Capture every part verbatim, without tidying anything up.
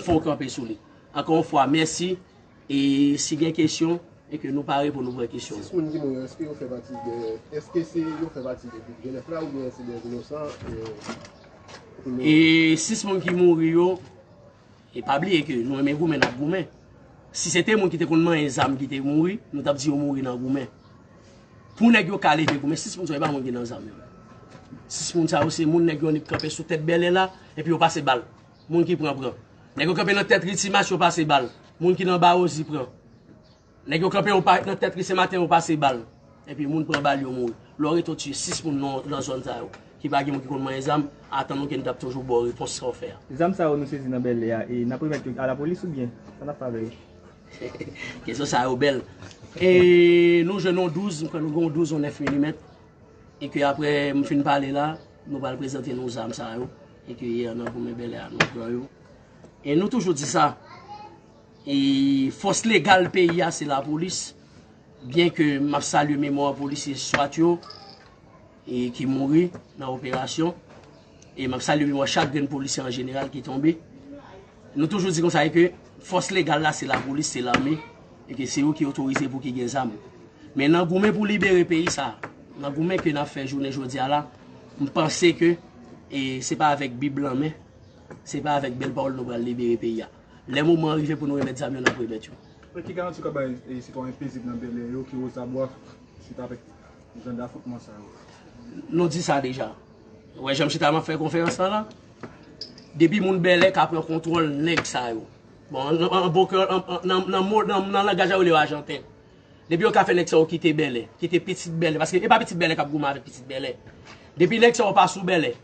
Fò w kanpe sou li. Ankò yon fwa, mèsi. E si gen kesyon, e ke nou pare pou nou pran kesyon. Sis moun ki mouri, èske yo fè pati de, èske se yo fè pati de gwoup Jenèf la oubyen se de inosan? E sis moun ki mouri yo, e pa bliye ke nou renmen goumen, n ap goumen. Si se te moun ki te konn manyen zam ki te mouri, nou t ap di yo mouri nan goumen. Pou nèg yo ka leve goumen, sis moun sa yo e pa moun ki nan zam yo. Sis moun sa yo se moun nèg yo annik kanpe sou tèt bèlè la, epi yo pase bal. Moun ki pran, pran. Nèg yo kanpe nan tèt Ritimas, yo pase bal. Moun ki nan Bawozi pran. Nèg yo kanpe nan tèt Risenmaten, yo pase bal. Epi moun pran bal, yo mouri. Lè w rete w tiye sis moun nan, nan zòn sa yo, ki pa gen moun ki konn manyen zam, atann nou ke n t ap toujou ba w repons sa w fè a. Zam sa yo nou sezi nan bèlè a, e n ap remèt yo alapolis oubyen? Sa n ap fè avè yo? Kesyon sa yo bèl. E nou jwenn yon douz, m kwè nou gen yon douz, yon nèf milimèt. E ke apre m fin pale la, nou pral prezante nou zam sa yo. E ke yè nan goumen bèlè a nou pran yo. E nou toujou di sa. E fòs legal peyi a se lapolis. Byen ke m ap salye memwa polisye swat yo e ki mouri nan operasyon. E m ap salye memwa chak grenn polisye an jeneral ki tonbe. Nou toujou di konsa e ke fòs legal la se lapolis, se lame, e ke se yo ki otorize pou ki gen zam. Men nan goumen pou libere peyi sa, nan goumen ke n ap fè jounen jodi a la, m panse ke e se pa avèk bib lan men, se pa avèk bèl pawòl nou pral libere peyi a. Lè moman an rive pou nou remèt zam yo, n ap remèt yo. Men ki garanti w ka bay sitwayen pezib nan Bèlè yo ki Wozabwa, se pa avèk jan dafwontman sa yo? Nou di sa deja. Ou wè jan m chita m ap fè konferans lan la? Depi moun Bèlè ka pran kontwòl nèg sa yo. Bon, an bon kreyòl, nan langaj la yo rele yo ajanten. Depi yo ka fè nèg sa yo kite Bèlè, kite pitit Bèlè, paske e pa pitit Bèlè k ap goumen avèk pitit Bèlè. Depi nèg sa yo pa sou Bèlè,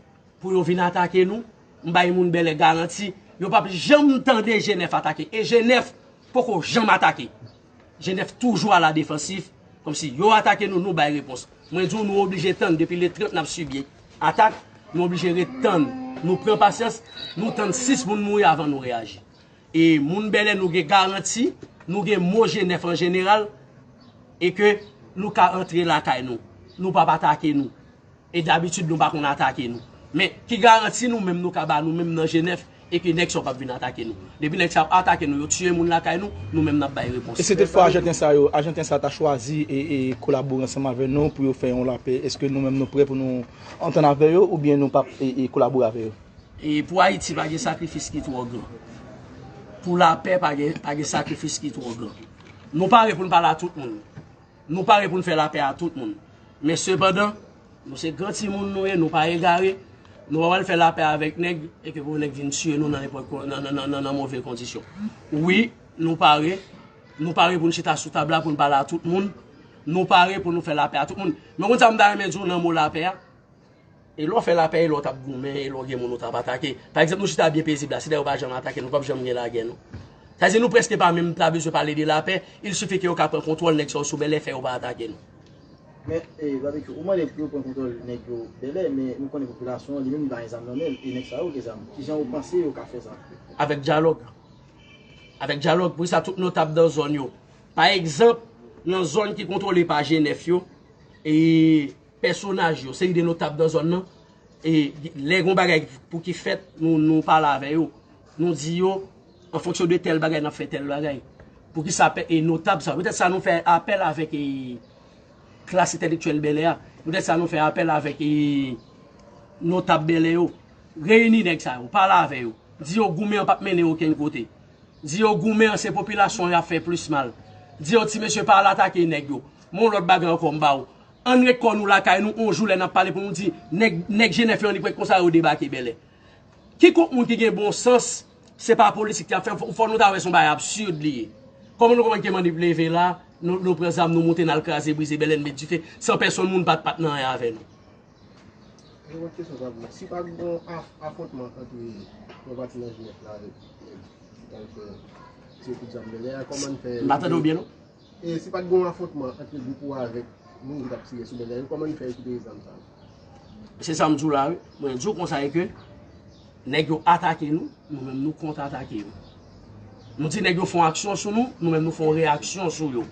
pou yo vin atake nou, m bay moun Bèlè garanti, yo p ap janm tande Jenèf atake. E Jenèf poko janm atake. Jenèf toujou aladefansif, kòmsi yo atake nou, nou bay repons. Mwen di w, nou oblije tann, depi le trant n ap sibi atak, nou oblije ret tann. Nou pran pasyans, nou tann sis moun mouri avan nou reyaji. E moun Bèlè, nou gen garanti, nou gen mo Jenèf an jeneral, e ke nou ka antre lakay nou. Nou p ap atake nou. E dabitid nou pa konn atake nou. Men, ki garanti nou menm nou ka ba nou menm nan Jenèf e ke nèg sa yo p ap vin atake nou? Depi nèg sa yo ap atake nou, yo tiye moun lakay nou, nou menm n ap bay repons. E si toutfwa ajanten sa yo, ajanten sa ta chwazi e, e kolabore ansanm avè nou pou yo fè yon lapè, èske nou menm nou prè pou nou antann avè yo oubyen nou p ap e, e kolabore avè yo? E pou Ayiti pa gen sakrifis ki twò gran. Pou lapè pa gen, pa gen sakrifis ki twò gran. Nou pare pou n pale a tout moun. Nou pare pou n fè lapè a tout moun. Men sepandan, nou se gran timoun nou ye, nou pa egare. Nou pa pral fè lapè avèk nèg e ke pou nèg vin tiye nou nan nenpòt nan, nan, nan, nan, nan move kondisyon. Wi, nou pare. Nou pare pou n chita sou tab la pou n pale a tout moun. Nou pare pou nou fè lapè a tout moun. Men w konn sa m ta renmen di w nan mo lapè a? E lè w fè lapè, e lè w t ap goumen, e lè w gen moun ou t ap atake. Pa egzanp, nou chita byen pezib la, si nèg yo pa janm atake nou, p ap janm gen lagè non. Sa di nou prèske pa menm ta bezwen pale de lapè, il sifi ke yo ka pran kontwòl nèg sa yo sou Bèlè, fè yo pa atake nou. Men, e, Babekyou, ou mande pou yo pran kontwòl nèg yo Bèlè, men nou konnen popilasyon an li menm li pa gen zam nan men l, e nèg sa yo gen zam. Kijan ou panse yo ka fè sa? Avèk dyalòg. Avèk dyalòg, poukisa tout notab nan zòn yo? Pa egzanp, nan zòn ki kontwole pa Jenèf yo, e pèsonaj yo, seri de notab nan zòn nan, e lè gen yon bagay pou ki fèt, nou, nou pale avè yo. Nou di yo, an fonksyon de tèl bagay, n ap fè tèl bagay. Poukisa e notab sa yo? Poutèt sa nou fè apèl avèk e, klas entèlektyèl Bèlè a. Poutèt sa nou fè apèl avèk e, notab Bèlè yo. Reyini nèg sa yo, pale avè yo. Di yo goumen an p ap mennen okenn kote. Di yo goumen an se popilasyon an y ap fè plis mal. Di yo ti mesye pa al atake nèg yo. Men yon lòt bagay ankò m ba w. Ann ret kò nou lakay nou, yon jou lè n ap pale pou nou di nèg, nèg Jenèf yo annik ret konsa yo debake Bèlè. Kikònk moun ki gen bon sans, se pa politik y ap fè, fò nou ta wè se yon bagay absid li ye. Kòman nou konprann ke Manip leve la, nou, nou pran zam, nou moute n al kraze brize Bèlè, n met dife, san pèsonn moun pa t, pa t nan anyen avè nou? Mwen gen yon kesyon pou mwen. Si pa gen yon af, afwontman ant yon pati nan Jenèf la avèk nèg ki t al fè tire kout zam Bèlè a, kòman n fè? M pa tande w byen non. E si pa t gen yon afwontman ant gwoup ou avèk moun ki t ap tire sou Bèlè yo, kòman n fè rekipere zam sa yo? Se sa m di w la wi. Mwen di w konsa e ke nèg yo atake nou, nou menm nou kont-atake yo. Nou di nèg yo fè yon aksyon sou nou, nou menm nou fè yon reyaksyon sou yo.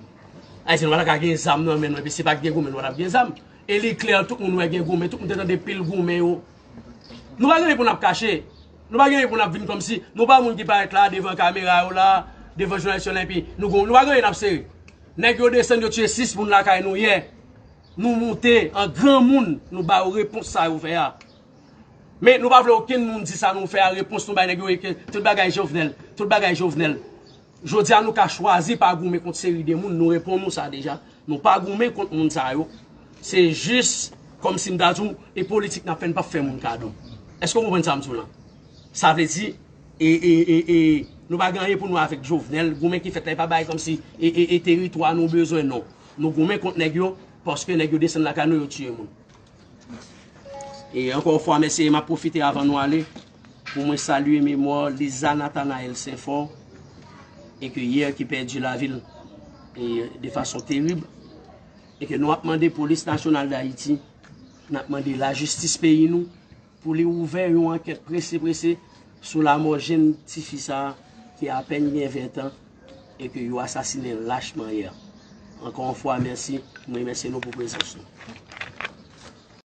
Ayisyen nou pa ta ka gen zam nan men nou, epi si pa t gen goumen nou pa t ap gen zam. E li klè, tout moun wè gen goumen, tout moun te tande pil goumen yo. Nou pa gen anyen pou n ap kache. Nou pa gen pou n ap vin kòmsi nou pa moun ki parèt la devan kamera yo la, devan jounalis yo la, epi nou gon, nou pa gen n ap sere. Nèg yo desann, yo tiye sis moun lakay nou yè. Nou moute an granmoun, nou ba yo repons sa yo fè a. Men nou pa vle okenn moun di sa nou fè a, repons nou bay nèg yo e ke tout bagay Jovenel, tout bagay Jovenel. Jodi a nou ka chwazi pa goumen kont seri de moun, nou reponn nou sa deja. Nou pa goumen kont moun sa yo. Se jis kòmsi m ta di w, e politik n ap fè, n p ap fè moun kado. Èske w konprann sa m di w lan? Sa vle di, e, e, e, e, nou pa gen anyen pou nou avèk Jovenel. Goumen ki fèt la, e pa bagay kòmsi e, e, e teritwa nou bezwen, non. Nou goumen kont nèg yo, paske nèg yo desann lakay nou, yo tiye moun. E ankò yon fwa, mèsi, e m ap pwofite avan nou ale, pou mwen salye memwa Liza Nathanaël Saint-Fort, e ke yè ki pèdi lavi l, e de fason terib, e ke nou ap mande Polis Nasyonal d Ayiti, n ap mande lajistis peyi nou, pou li ouvè yon ankèt prese prese sou lamò jenn tifi sa a ki apèn gen ven tan e ke yo asasinen l lachman yè. Ankò yon fwa, mèsi. Mwen remèsye nou pou prezans nou.